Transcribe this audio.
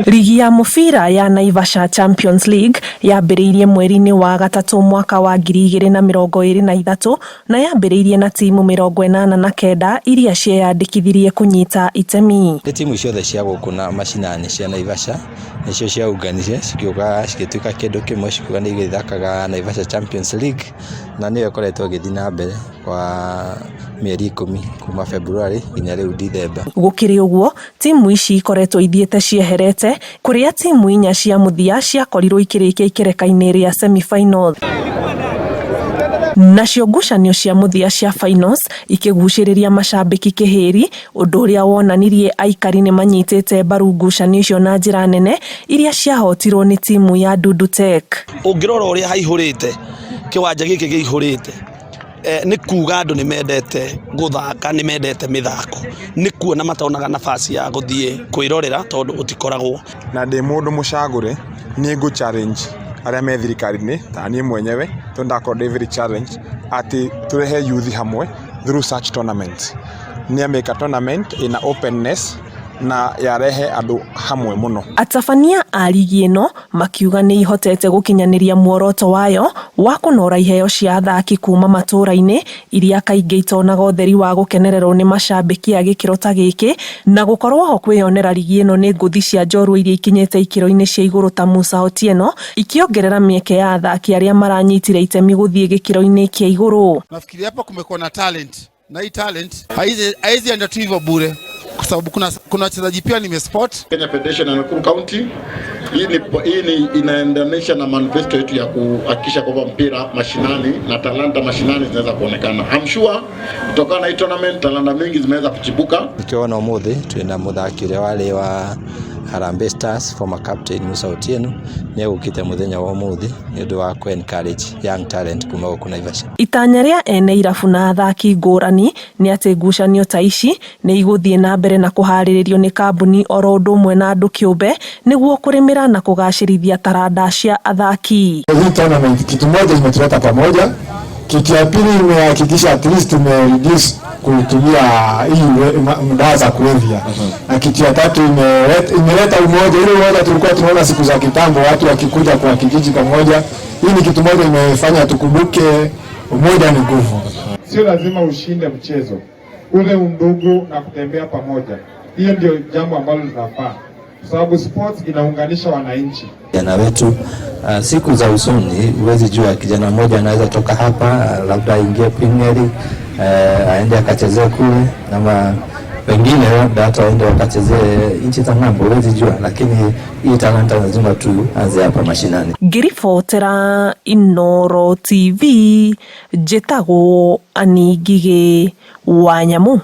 Rigi ya mũbira ya Naivasha Champions League yambĩrĩirie mweri-inĩ wa gatatũ mwaka wa 2023 na yambĩrĩirie na timu 89 iria cieyandĩkithirie kũnyita itemi. Nĩ timu ciothe cia gũkũ na macinani cia Naivasha nĩcio ciaunganire cikiuga cigĩtuĩka kĩndũ kĩmwe, cikiuga nĩ irĩthakaga Naivasha Champions League, na nĩyo ĩkoretwo ĩgĩthiĩ na mbere kwa mĩeri 10 kuma February nginya rĩu Dithemba. Gũkĩrĩ ũguo, timu ici ikoretwo ithiĩte cieherete kũrĩa timu inya cia mũthia ciakorirwo ikĩrĩkia ikereka-inĩ rĩa semi-final. Nacio ngucanio cia mũthia cia finals ikĩgucĩrĩria macambĩki kĩhĩri, ũndũ ũrĩa wonanirie aikari nĩ manyitĩte mbaru ngucanio icio na njĩra nene iria ciahotirwo nĩ timu ya Dudu Tech. Ũngĩrora ũrĩa haihũrĩte, kĩwanja gĩkĩ gĩihũrĩte, nĩ kuga andũ nĩ mendete gũthaka, nĩ mendete mĩthako, nĩ kuona matonaga nafasi ya gũthiĩ kwĩrorera tondũ ũtikoragwo. Na ndĩ mũndũ mũcagũre, nĩ ngũ challenge arĩa me thirikari-inĩ ta niĩ mwenyewe, tondũ ndakorwo ndĩ very challenge atĩ tũrehe youth hamwe through such tournaments. Nĩ amĩka tournament ĩna openness na yarehe andũ hamwe mũno. Atabania a rigi ĩno makiuga nĩ ihotete gũkinyanĩria muoroto wayo wa kũnora iheo cia athaki kuma matũra-inĩ iria kaingĩ itonaga ũtheri wa gũkenererwo nĩ macambĩki a gĩkĩro ta gĩkĩ, na gũkorwo ho kwĩyonera rigi ĩno nĩ ngũthi cia njorua iria ikinyĩte ikĩro-inĩ cia igũrũ ta Musa Otieno, ikĩongerera mĩeke ya athaki arĩa maranyitire itemi gũthiĩ gĩkĩro-inĩ kĩa igũrũ. Nafikiria hapa kumekuwa na talent, na hii talent haizi enda tu hivyo bure, kwa sababu kuna wachezaji pia nimespot. Kenya Federation ya Nakuru County. Hii ni inaendanisha na manifesto yetu ya kuhakikisha kwamba mpira mashinani na talanta mashinani zinaweza kuonekana. I'm sure kutokana na hii tournament talanta mingi zimeweza kuchipuka. Nikiona ũmũthĩ twĩna mũthaki ũrĩa warĩ wa Harambee Stars, former captain Musa Otieno, nĩ egũkĩte mũthenya wa ũmũthĩ nĩ ũndũ wa kũ encourage young talent kuma gũkũ Naivasha. Itanya rĩa ene irabu na athaki ngũrani nĩ atĩ ngucanio ta ici nĩ igũthiĩ na mbere na kũharĩrĩrio nĩ kambuni oro ũndũ ũmwe na andũ kĩũmbe nĩguo kũrĩmĩra na kũgacĩrithia taranda cia athaki. Hii tournament kitu moja imetuleta pamoja, kitu ya pili imehakikisha at least tume reduce kutumia hii dawa za kulevya, na kitu ya tatu imeleta umoja. Ile umoja tulikuwa tunaona siku za kitambo, watu wakikuja kwa kijiji pamoja. Hii ni kitu moja imefanya tukumbuke umoja ni nguvu. Sio lazima ushinde mchezo, ule undugu na kutembea pamoja, hiyo ndio jambo ambalo linafaa, kwa sababu sports inaunganisha wananchi. Vijana wetu, siku za usoni huwezi jua, kijana mmoja anaweza toka hapa, labda aingie Premier League, aende akachezee kule, ama pengine labda hata waende wakachezee nchi za ng'ambo, huwezi jua, lakini hii talanta lazima tuanze hapa mashinani. Ngĩribotera Inooro TV, njĩtagwo Annie Ngigĩ wa Nyamu.